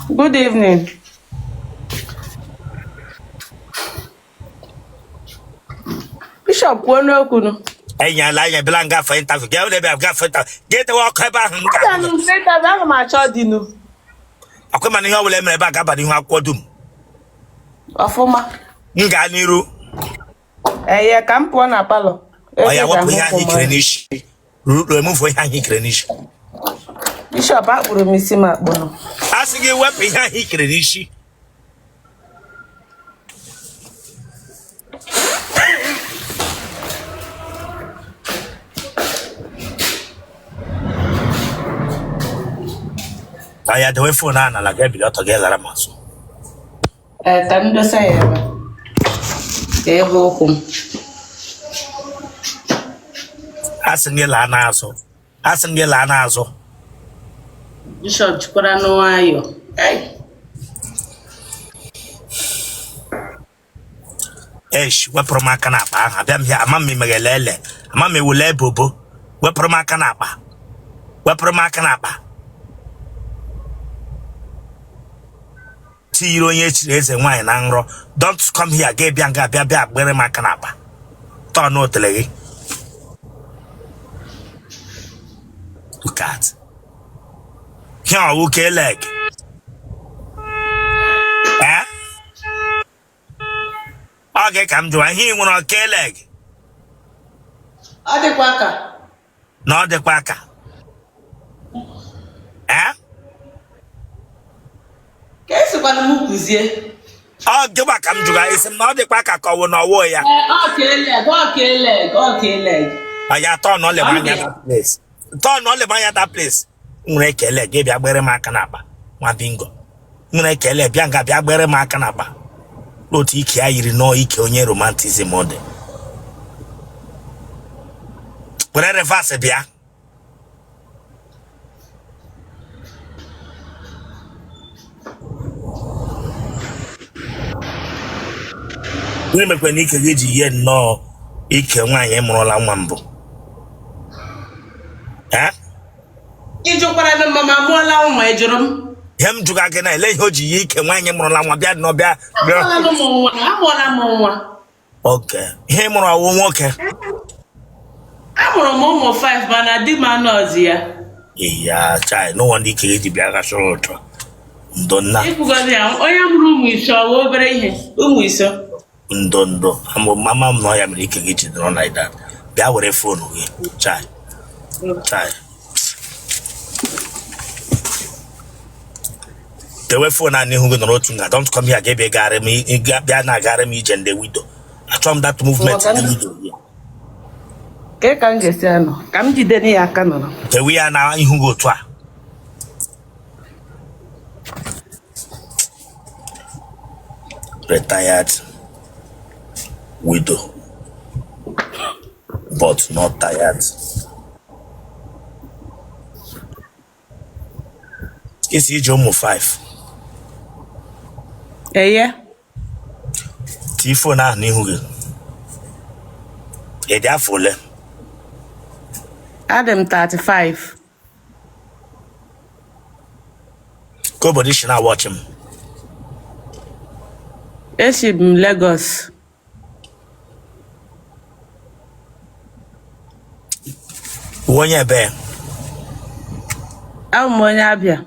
Good evening. Bishop kwuo n'okwu nụ. Enyela anya bịala nga for interview. Gị ebe ebe for interview. Gị etewe ọkụ ebe ahụ m Abịa ga-ahụ m gị. interview, ana m achọ di nụ. Ọkwa mana ihe ọ bụla emere ebe a ga-aba n'ihu akwụkwọ dum. Ọfụma. M gaa n'iru. Eye ka m pụọ na parlour. Ọ Ebe ya wepụ ihe ga-ahụ ahụ ikere m. n'isi. Remove ihe ahụ ikere n'isi. Bishop akpụrụ m isi m akpụrụ. A sị gị wepụ ihe ahụ ikere n'isi. Ka ya dewe phone a n'ala gị ebili ọtọ gị lara m azụ. Ee, ka m dosa ya ebe a. Ka ebe ụkwụ m. Asị gị laa n'azụ. Asị gị laa n'azụ. Bishop jikwara nwayọọ. Esh, wepụrụ m aka n'akpa ahụ. Abịa m hịa, ama m imeghele ele. Ama m ewule ebobo. Wepụrụ m aka n'akpa. Wepụrụ m aka n'akpa. Tinyere onye echiri eze nwaanyị na nrọ. Don't come here, ga bịa nga bịa bịa gbere m aka n'akpa. Tọn otele gị. Look at. Ihe ọwụ K-leg. Eh? Ọ gị ka m jụwa ihe ị nwere ọ K-leg Ọ dịkwa ka. Na ọ dịkwa ka. Eh? Ka esikwana m kwuzie. Ọ gịwa ka m jụga ị sị m na ọ dịkwa ka ka ọ wụ na ọwụ ya. Ee, ọ K-leg, ọ K-leg, ọ K-leg. Ọ ya tọn ọ leba anya that place. Tọn ọ leba anya that place. Nwere K-leg gị bịa gbere m aka n'akpa nwa bingo. Nwere K-leg bịa nga bịa gbere m aka n'akpa. Otu ike ya yiri nọọ ike onye rheumatism ọ dị. Were reverse bịa. Gịnị mekwa na ike gị ji yie nnọọ ike nwaanyị mụrụla nwa mbụ? Eh? Ị jụkwara m ma m amụọla nwa, ị jụrụ m. Ihe m jụga gị na ele ihe o ji yie ike nwaanyị mụrụla nwa bịa nọ bịa bịa. Amụọla m nwa, amụọla m nwa. Okay. Ihe ị mụrụ ọwụ nwoke? Amụrụ m ụmụ 5 mana di m anọzi ya. Ya chai, no wonder ike gị ji bịa gachọrọ ụtọ. Ndo nna. Ikwugozi ya, onye mụrụ ụmụ ise ọ wụ obere ihe, ụmụ ise. Ndo ndo. Amụ mama m nọ ya mere ike gị ji nọrọ like that. Bịa were phone gị. Chai. Chai. Dewe phone a n'ihu gị nọrọ otu nga. Don't come here gị bịa gagharị m bịa na-agagharị m ije ndị widow. Achọrọ m that movement ndị widow here. Kee ka m ga-esi anọ? Ka m jide ya aka nọrọ. Dewe ya na ihu gị otu a. Retired widow but not tired. Ị sị i ji ụmụ 5. Eye. Tii phone ahụ n'ihu gị. Ị dị afọ ole? Adị m 35. Kee obodo i si na-awatch m. Esi m Lagos. Ị wụ onye ebe? Abụ m onye Abịa.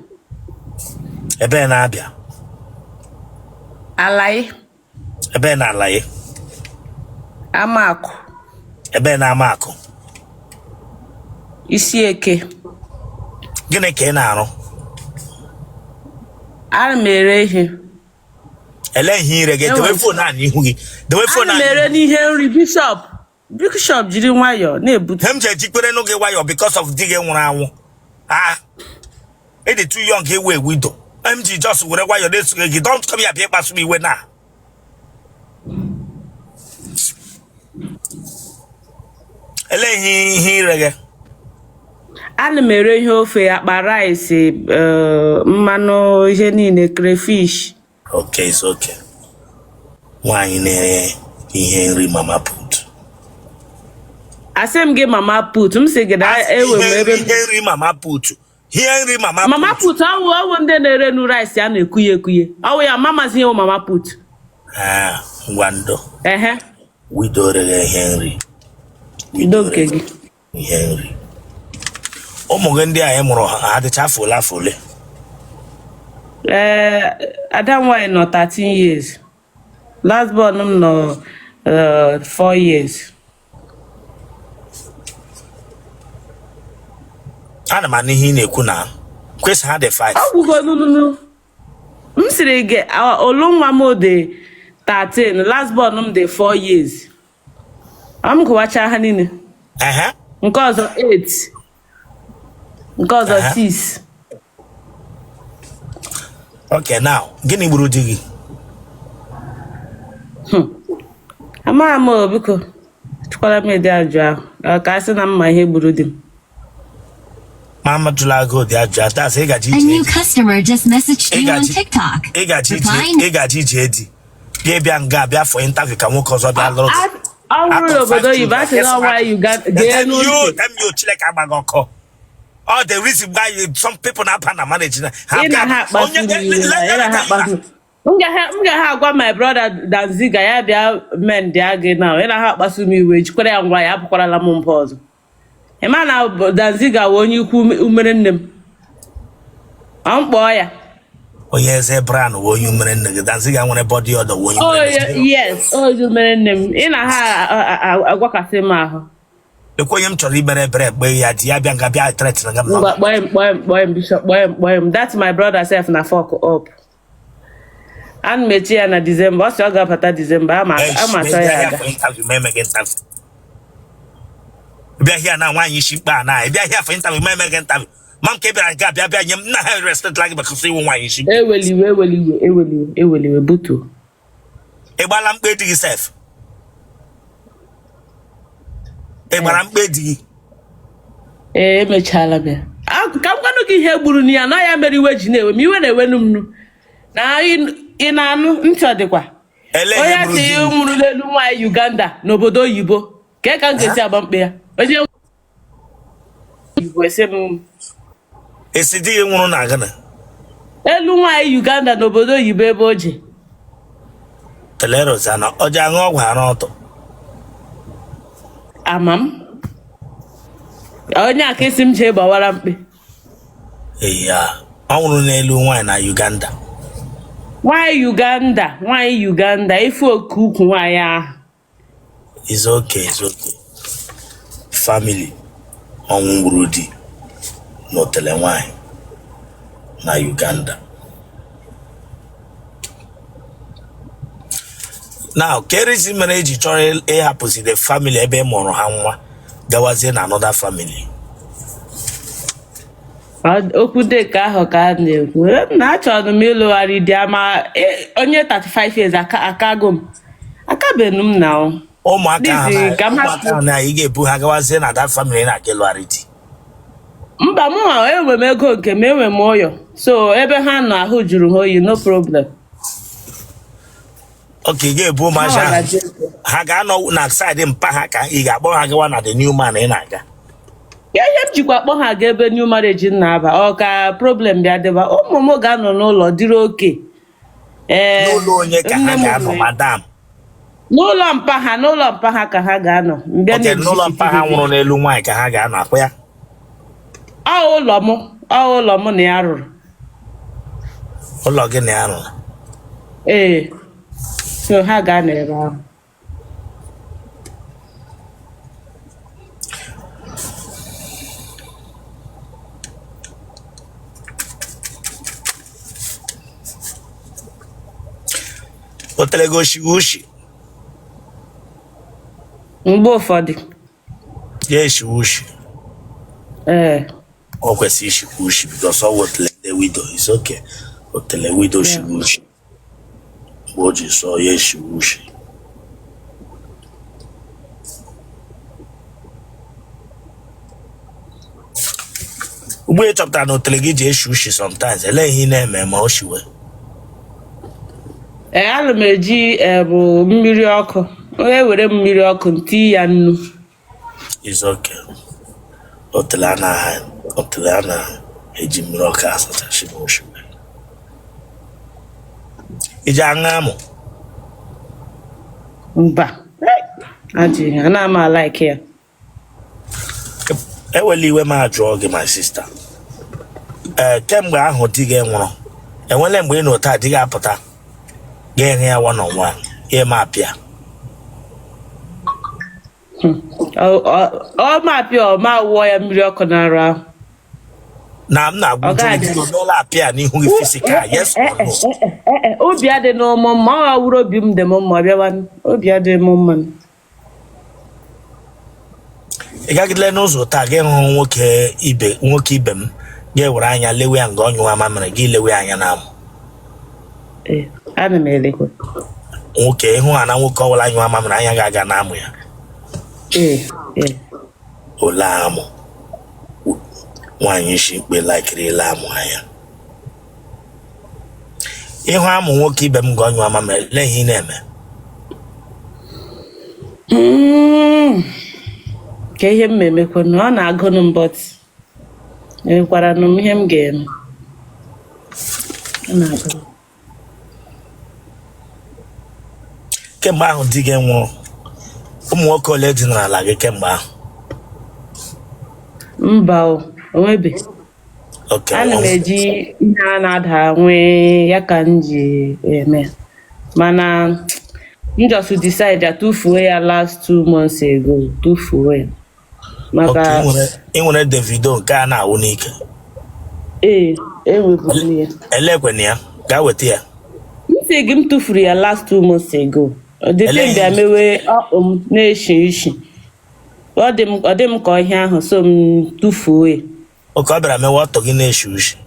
Ebe na Abịa? Alayi. Ebe na Alayi? Amakụ. Ebe na Amakụ? Isieke. Gịnị ka ị na-arụ? Ana m ere ihe. Ele ihe i rege? Dewe phone a n'ihu gị. Dewe phone a. Ana m ere n'ihe nri Bishop. Bishop jiri nwayọọ na-ebute. Ihe m ji ejikwerenụ gị nwayọọ because of di gị nwụrụ anwụ. Ah, ị dị too young ịwụ widow. M ji just were nwayọọ na-eso gị. Don't come here bịa ịkpasu m iwe na. Ele ihe i rege? Ana m ere ihe ofe, akpa rice, mmanụ, ihe niile, crayfish. Okay, it's okay. Nwaanyị na-ere ihe nri mama put. Asị m gị mama put, m sị gị na enwe m ebe ihe nri mama put. Ihe nri mama Mama put. put, ọwụ ndị na-ere nu rice a na-ekuye ekuye. Ọwụ ya mamazi ihe mama put. Ah, ngwa, ndo. Ehe. Widow rere ihe nri. Ndo nke gị. Ihe nri. Ụmụ gị ndị a ị mụrụ ha adịcha afọ ole, afọ ole? Ee, ada nwaanyị nọ 13 years, last born m nọ 4 years. Ana m anụ ihe ị na-ekwu na kwesị ha dị 5. Ọ gwụgo nụnụnụ m siri gị, olu nwa m dị 13, last born m dị 4 years. Ọ m gụwacha ha niile. Ehe. Nke ọzọ 8, nke ọzọ 6. Okay, now, gịnị gburu di gị? Amaghị m o, biko chụkwara m ịdị ajụ ahụ. Ọ ka a sị na mma ihe gburu di m. Ma amatụla agụ dị ajụ atasị ịgaji A ije new customer just messaged you on Ịgaji- TikTok. ịgaji ije Reply ịgaji ije di gị bịa nga bịa for interview ka nwoke ọzọ bịa lụrụ gị. Ọ bụrụ n'obodo oyibo, a sị na ọnwa Uganda gee n'ntị. Damn you, Chineke agbaghị ọkọ. All the reason why some people na-aba na marriage na ha Ị na ha akpasu m iwe na ị na ha akpasu m ga ha agwa my brother Danziga ya bịa mend ya gị na ị na ha akpasu m iwe, jikwara ya ngwa ya apụkwarala m mba ọzọ. Ị ma na Danziga wụ onye ikwu umere nne m, ọ m kpọọ ya. Onye eze Brown wụ onye umere nne gị? Danziga nwere body odor wụ onye Oh, umere nne gị? Yes, onye umere nne m. Ị na ha agwakasị m ahụ. Lekwa onye m chọrọ imere ebere mgbe ya di ya bịa nga bịa threaten nga m. Ngwa, kpọọ m, kpọọ m, kpọọ m, bishop, kpọọ m, kpọọ m. That's my brother sef na fuck up. Ana m echi ya na December. Ọ sị ọ ga-abata December, ama ama achọ ya aga. For interview, ma emeghị interview. Bịa here na nwaanyị isi mkpa na bịa here for interview, ma emeghị interview. Ma m ka ị bịara ga bịa bịa nye m nna ha respect like because iwu nwaanyị isi. Eweliwe, eweliwe, eweliwe, eweliwe, butuo. Ị gbala mkpe di gị sef? Ị gbara mkpe di gị? Ee, emechaala m ya. Ka m gwanụ gị ihe gburu na ya na ya mere iwe ji na-ewe m. Iwe na-ewenu m nụ na ị na-anụ ntị, ọ dịkwa Ele ihe onye gburu si di gị? nwụrụ n'elu nwaanyị Uganda n'obodo oyibo ka m ga-esi agba mkpe ya, onye oyibo esi m. Esi di gị nwụrụ na gịnị? Elu nwaanyị Uganda n'obodo oyibo ebe o ji. Telerosana ọ ji aṅụ ọgwụ arụ ọtọ. Ama m onye aka isi m jee gbawara mkpe. Ya ọ nwụrụ n'elu nwaanyị na Uganda? Nwaanyị Uganda, nwaanyị Uganda, ife oke ukwu nwaanyị ahụ. Is okay, is okay. Family ọnwụ gburu di n'otele nwaanyị na Uganda. Now, kerezi mere eji chọrọ ịhapụzi the family ebe ị mụrụ ha nwa gawazie na another family? Okwu dịka ahụ ka a na-ekwu. Na achọrọ m ịlụgharị di ama onye 35 years aka akago m akabenu m na ọ. Ụmụaka ahụ Please, na ka m ụmụaka ahụ na ị ga-ebu ha gawazie na that family na-aga ịlụgharị di? Mba, mụ enwe m ego nke m, enwe m ụyọ, so ebe ha nọ ahụ juru ha oyi, no problem. Ok, ị ga-ebu ụmụazị Ha ahụ ga-eje ego. Ha ga-anọ na side mpa ha ka ị ga-akpọ ha gawa na the new man ị na-aga? Ya ihe m jikwa kpọ ha ga ebe new marriage na-aba, ọ ka problem bịa dịba. Ụmụ m ga-anọ n'ụlọ dịrị oke. Ee. N'ụlọ onye ka ha Nne m ga-anọ, madam? N'ụlọ mpa ha, n'ụlọ mpa ha ka ha ga-anọ mbịa. Ok, n'ụlọ mpa ha nwụrụ n'elu nwaanyị ka ha ga-anọ akwa ya? Ọ ụlọ m, ọ ụlọ m na ya rụrụ. Ụlọ gị na ya rụrụ? Ee, so ha ga-anọ ebe ahụ. O tere gị oshiwe ushi? Mgbe ụfọdụ. Ya eshiwe ushi? Ee. O kwesịrị ishikwa ushi because ọ wụ otele ndị widow. Is okay, otele widow shiwe ushi mgbe o ji sọọ ya eshiwe ushi. Ugbu ị chọpụtara na otele gị ji eshi ushi sometimes, elee ihe ị na-eme ma o shiwe? Ee, ana m eji bụ mmiri ọkụ, onye were mmiri ọkụ nti ya nnu. Is okay. Otele anaghị otele anaghị Eji mmiri ọkụ asachachi m oshigbe. Iji aṅụ amụ? Mba. Ajị, ana m a-like ya. Ewela iwe m ajụọ gị, my sister. Ee, kemgbe ahụ di gị nwụrụ, enwele mgbe ị nọ taa di gị apụta ga-enye ya one on one ya eme appear? Ọ ma appear, ọ ma wụọ ya mmiri ọkụ n'arụ ahụ. Na m na-agwa Ọ gị, ga-adị. di gị o meela appear n'ihu gị physical, yes or no? Obi adị n'ụmụ mma, ọ wụrụ obi m dị m mma, ọ bịawa, obi adịghị m mma. Ị gagidele n'ụzọ taa gị hụ nwoke ibe, nwoke ibe m, ga-ewere anya lewe ya nga ọ nyụwa mamịrị, gị lewe ya anya na amụ? Ee, ana m elekwa. Nwoke ịhụ ha na nwoke ọbụla nyụwa mamịrị, anya ga-aga na amụ ya? Ee. Ole amụ nwaanyị isi mkpe laikiri ile amụ anya? Ịhụ amụ nwoke ibe m nga ọ nyụwa mamịrị, lee ihe ị na-eme? Ka ihe m emekwanụ, ọ na-agụnụ m, but enwekwaranụ m ihe m ga-eme? Ọ na-agụ m. Kemgbe ahụ di gị nwụrụ, ụmụ nwoke ole dinara ala gị kemgbe ahụ? Mba o, onwebe. Okay. Ana m eji ihe a na-ada nwee ya ka m ji eme, mana m just decide ya tụfuo ya last 2 months ago, tụfuo ya maka Ị nwere Davido nke a na-awụ n'ike? Ee, ewepụrụ m ya. Elekwana ya, gaa weta ya. M sị gị, m tụfuru ya last 2 months ago. The thing bịa mewe ọkpụ m na-eshi ishi, ọ dị m ka ọhịa ahụ, so m tụfuo ya. Okay, ọ bịara mewe ọtọ gị na-eshi ushi?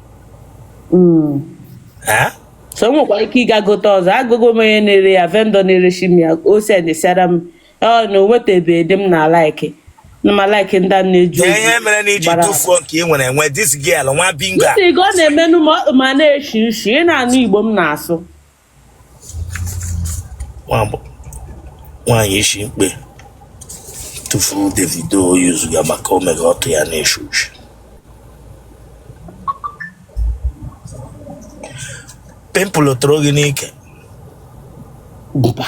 Eh? So m nwekwara ike ịga gote ọzọ. Agụgo m onye na-ere ya, vendor na-erechi m ya, o sendịsịara m ọ na o nwetabeghị dị m na like na ma like ndị a na-eju Dee oyi ihe mere na iji gbara. tụfuo nke ị nwere enwe, this girl nwa bingo a. Ntị gị, ọ na-emenụ ma ma na-eshi ushi. Ị na-anụ Igbo m na-asụ? Nwaanyị isi mkpe tụfuru Davido yuzuga maka o mega ọtụ ya na-eshi ushi. Pimple toro gị n'ike? Mba.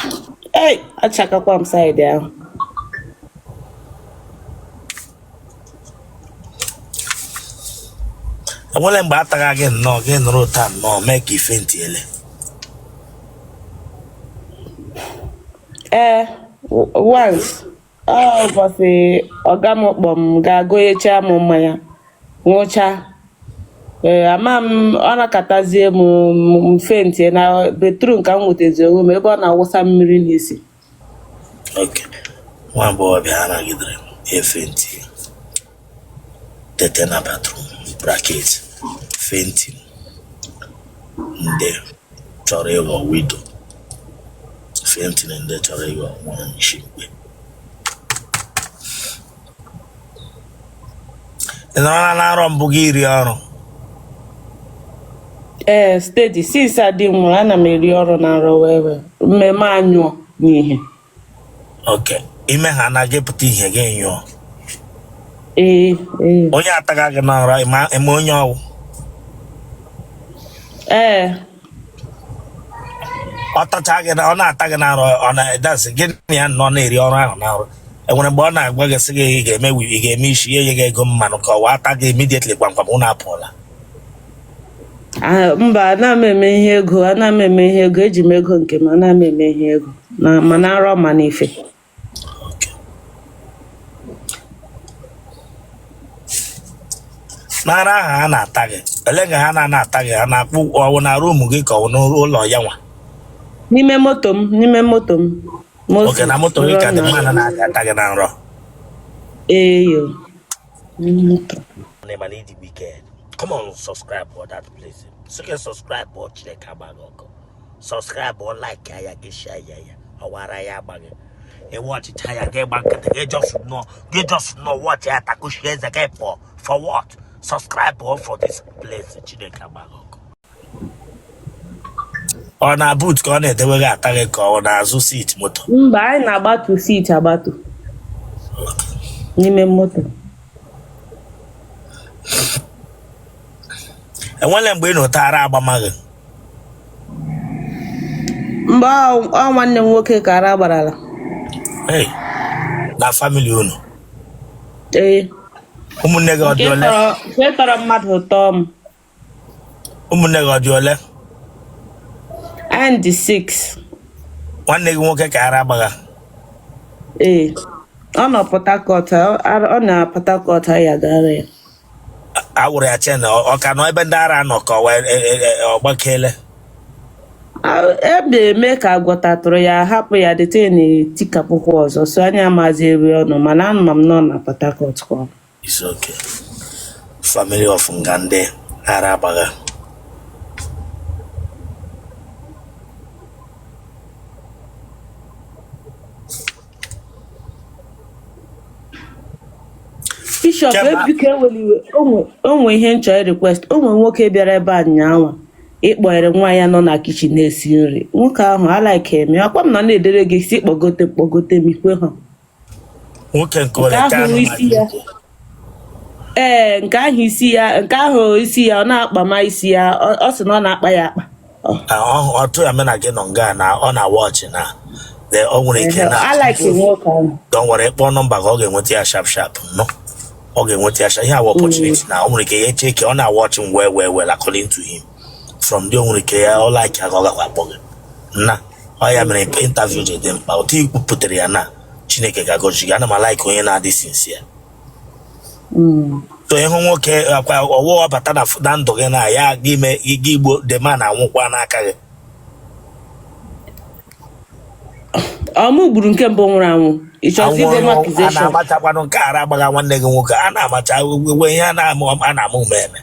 Ei, achakakwa m side ahụ. Enwere mgbe atagha gị nnọọ, gị nụrụ ụta nnọọ mee ka ife ntị ele? Ee, once, ọ ụbọchị ọga m kpọ m gaa gonyechaa m mmanya ṅụcha. Ee, ama m ọ nakọtazie m m faintie na bathroom ka m nwetazi onwe m ebe ọ na-awụsa mmiri n'isi. Ok, nwa agbọghọbịa a nagidere efe ntị tete na bathroom, bracket fainting, ndị chọrọ ịghọ widow, fainting, ndị chọrọ ịghọ nwaanyị isi mkpe. Ị nọrọ na nrọ mbụ gị iri ọrụ? Ee, steady. Since adị m nwụrụ, ana m eri ọrụ na nrọ wee wee mmemme anyụọ n'ihe. Ok, ime ha anaghị pụta ihe gị nyụọ? Ee. Onye ataga gị na nrọ, ịma onye ọwụ? Ee. Ọ tacha gị na ọ na-ata gị na nrọ, ọ na-edasị gị na ya nọ na-eri ọrụ ahụ na nrọ, enwere mgbe ọ na-agwa gị sị gị ị ga-eme ị ga-eme isi ya, enye gị ego mmanụ, ka ọ wa ata gị immediately, gwamgwam ụnụ apụọla? Ah, mba, ana m eme ihe ego, ana m eme ihe ego. Eji m ego nke m, ana m eme ihe ego na ma na nrọ ma n'ife. Okay. N'ara ahụ a na-ata gị, ele nga ha na-ana ata gị, ha na-akpụ ọwụ na room gị ka ọ wụ n'ụlọ ya nwa? N'ime moto m, n'ime moto m. Okay, na moto gị ka dị Nrọ. mma na na-aga ata gị na nrọ? Eyo, n'ime moto. Mana ịdị wicked. Come on, subscribe for that place. So gị subscribe ọ, Chineke agbaghị ọkụ. Subscribe ọ, like ya, gị share ya, ya ọwara ya agbaghị. Ịwe ọchịcha ya, gị gba nkịtị, gị just nọ, gị just nọ watch ya, takushi eze gị pụọ. For what? Subscribe ọ for this place. Chineke agbaghị ọkụ. Ọ na boot ka ọ na-edewe gị ata gị, ka ọ na-azụ seat moto? Mba, anyị na-agbatu seat agbatu n'ime moto. Enwele mgbe ị nọ ara agbama gị? Mgbe ọ nwanne m nwoke ka ara gbarala. Hey, na family unu? Ee. Ụmụnne gị ọ dị ole? Nke tọrọ mmadụ ụtọ m. Ụmụnne gị ọ dị ole? Anyị dị 6. Nwanne gị nwoke ka ara agbagha? Ee, ọ nọ Port Harcourt, ọ na Port Harcourt ya gara ya. Awụrụ ya chen, ọ ka nọ ebe ndị ara nọ ka ọ wee ọ gbakele? Ebe eme ka agwọtatụrụ ya, hapụ ya dete na-etikapụkwa ọzọ, so anyị amazi ebe ọ nọ, mana ama m nọ na Port Harcourt ka ọ. It's okay. Family of nga ndị ara agbagha. Bishop, biko ewela iwe, o nwe ihe m chọrọ request. O nwe nwoke bịara ebe a nyaanwa ịkpọnyere nwa ya nọ na kitchen na-esi nri. Nwoke ahụ alike eme akwa m na na-edere gị si kpọgote kpọgote m ikwe ha. Nwoke nke ole nke ka ahụ anọ isi ya, ee, nke ahụ isi ya, nke ahụ isi ya ọ na-akpa ma isi ya ọ sị na ọ na-akpa ya akpa. Ọtụ ya mena gị nọ nga na ọ na-watch na ọ nwere ike na alike nwoke ahụ. Don't worry, kpọọ nọmba ka ọ ga-enweta ya sharp sharp. No, ọ ga-enweta ya sharp. Ihe awa opportunity na ọ nwere ike ya eche ka ọ na-watch m well well well according to him from there. O nwere ike ya ọ like ya ka ọ gakwa akpọ gị na ọ ya mere interview ji dị mkpa. Otu i kwupụtara ya na Chineke ga-agọzi gị. Ana m alike onye na-adị sincere. So ịhụ nwoke akwa ọwụ ọbata na ndụ gị na ya gị ime gị igbo the man anwụkwa n'aka gị. Ọ mụ gburu nke mbụ nwụrụ anwụ. Ị chọzi ide m a accusation? Na-amachakwanụ nke ara agbagha nwanne gị nwoke, a na-amacha ewe ihe a na-amụ a na-amụ ume eme.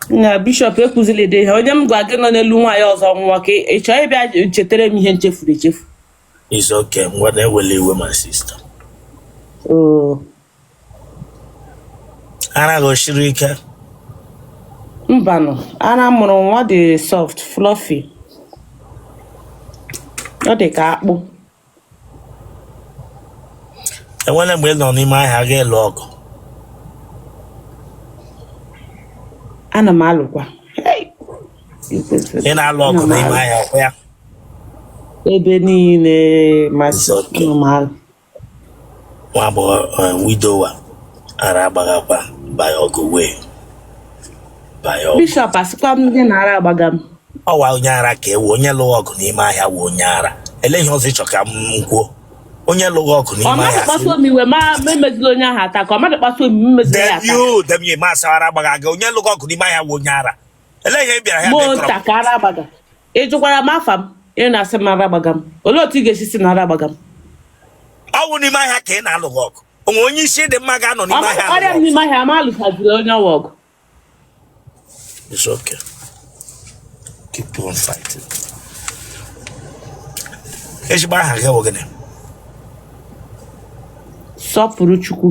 Na Bishop, ekwuzila ede ihe onye m gwa gị nọ n'elu nwaanyị ọzọ nwụọ ka ị chọọ ịbịa chetara m ihe nchefuru echefu. It's okay. Ngwa, na-ewele iwe, my sister. Oo. Ara gị o siri ike? Mbanụ, ara mụrụ nwa dị soft, fluffy, ọ dị ka akpụ. Enwere mgbe ị nọ n'ime ahịa gị lụọ ọgụ? Ana m alụkwa. Hey! Ị na-alụ ọgụ Ana m n'ime alụ. ahịa, ọkwa ya? Ebe niile masị. It's okay. Ana m alụ. Nwa agbọghọ widower ara agbaghakwa by ọgụ wee by ọgụ. Bishop, asịkwa m gị na ara agbaga m. Ọwa onye ara ka ewu. Onye lụghị ọgụ n'ime ahịa wụ onye ara. Ele ihe ọzọ ị chọ ka m kwuo? Onye lụghị ọgụ Ọ n'ime mmadụ ahịa. kpasuo m iwe ma emezila onye ahụ ata ka ọ mmadụ kpasuo m emezila ya Dem ata. you dem you masị ara agbagha gị. Onye lụghị ọgụ n'ime ahịa wụ onye ara. Ele ihe ị bịara ya Mụ bịa kọrọ nta ka ara agbaga. Ị jụkwara m afa m, ị na-asị m ara agbaga m. Olee otu ị ga-esi si na ara agbaga m? Ọ wụ n'ime ahịa ka ị na-alụghị ọgụ. Onwe onye isi dị mma ga-anọ Ọ n'ime mmadụ ahịa kparịa m alụghị ọgụ? n'ime ahịa, ma alụsazila onye ọwa ọgụ. It's okay. Keep on fighting. Ezigbo aha gị wụ gịnị? Sọpụrụ Chukwu.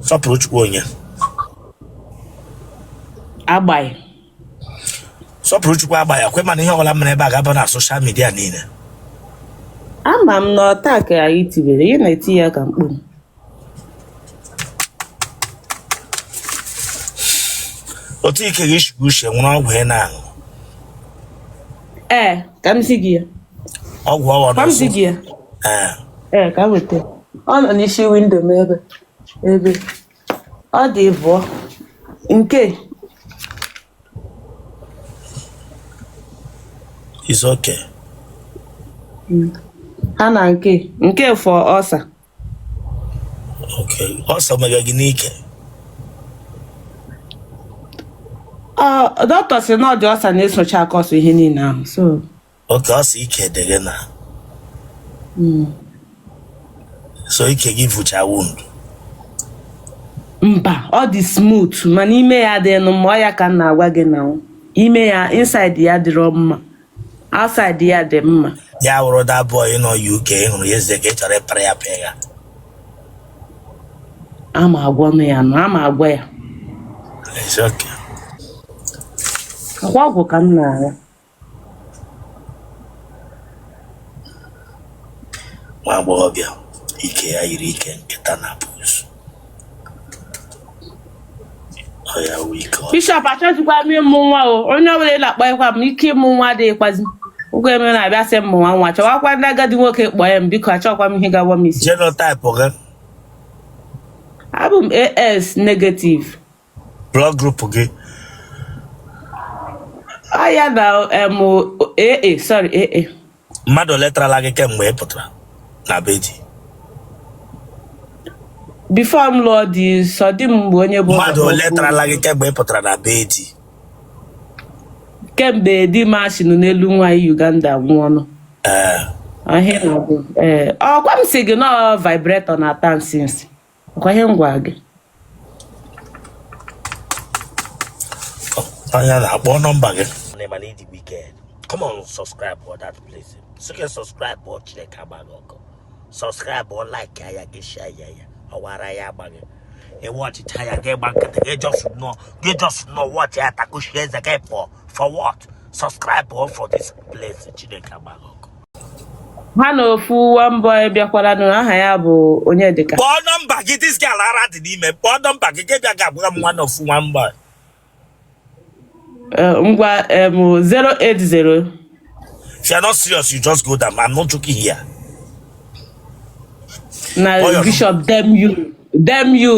Sọpụrụ Chukwu onye? Agbaghị. Sọpụrụ Chukwu agba ya kwe, mana ihe ọbụla mere ebe a ga-aba na social media niile. Ama m na ọta ka anyị tibere ị na-eti ya ka mkpu. Otu ike gị shigbu uche, nwere ọgwụ ị na-aṅụ? Ee, ka m zi gị ya. Ọgwụ ọghọ Ka m zi n'ụsụ? gị ya. Ee. Ee, ka m weta. Ọ nọ n'isi window m ebe ebe ọ dị bụọ nke. It's okay. Ha na nke nke for ulcer. Okay, ọsọ mega gị n'ike? Ọ dọkịta sị na ọ dị ulcer na-esocha akọsọ ihe niile ahụ, so. Okay, ọsọ ike dị gị na so ike gị vụcha wound? Mba, ọ dị smooth, mana ime ya adịghị mma. Ọ ya ka m na-agwa gị na ime ya, inside ya dịrọ mma, outside ya dị mma. Ya wụrụ that boy nọ UK ị hụrụ yesterday ka ị chọrọ ịpara ya pịa ya? Ama agwọ nụ ya nụ, ama agwọ ya. It's okay. Akwa ọgwụ ka m na-aṅụ. Nwa agbọghọbịa ike ya yiri ike nkịta na buusu. Ọ ya wụ ike ọ. Bishop, achọghịzikwa m ịmụ nwa o. Onye ọbụla ị na-akpọkwa m, ike ịmụ nwa adịghịkwazi. Ụgwọ eme na-abịa sị m mụwa nwa, chọwakwa ndị agadi nwoke kpọọ ya m, biko. Achọkwa m ihe gawa m isi. Genotype gị? Abụ m AS negative. Blood group gị? Ọ ya na em AA, sorry, AA. Mmadụ ole tarala gị kemgbe ị pụtara na be di? Before m lụọ di, sọ di m bụ onye bụ Mmadụ ole tarala gị kemgbe ị pụtara na be di? Kemgbe di m asịnụ n'elu nwaanyị Uganda nwụọnụ. Ee. Ihe na-abụ ee, ọkwa m si gị nọọ vibrator na-ata nsị nsị, ọkwa ihe m gwa gị. Anya na-akpọ nọmba gị. Mana ịdị wicked. Come on, subscribe for that place. Sị gị subscribe ọ, Chineke agba gị ọkụ. Subscribe ọ, like ya, gị share ya, ya ọwara ya agba gị. Ị watchịcha ya, gị gba nkịtị, gị just nọ, gị just nọ watch ya, takushie eze gị pụọ. For what? Subscribe ọ for this place. Chineke agba gị ọkụ. Ha na ofu one boy bịakwara nụ, aha ya bụ Onyedika. Kpọọ nọmba gị. This girl, ara dị n'ime. Kpọọ nọmba gị, gị bịa ga-agwa m nwa ofu nwa mba. Ngwa, 080. If you are not serious, you just go down. I'm not joking here. Na Kpọọ your Bishop, damn you, damn you.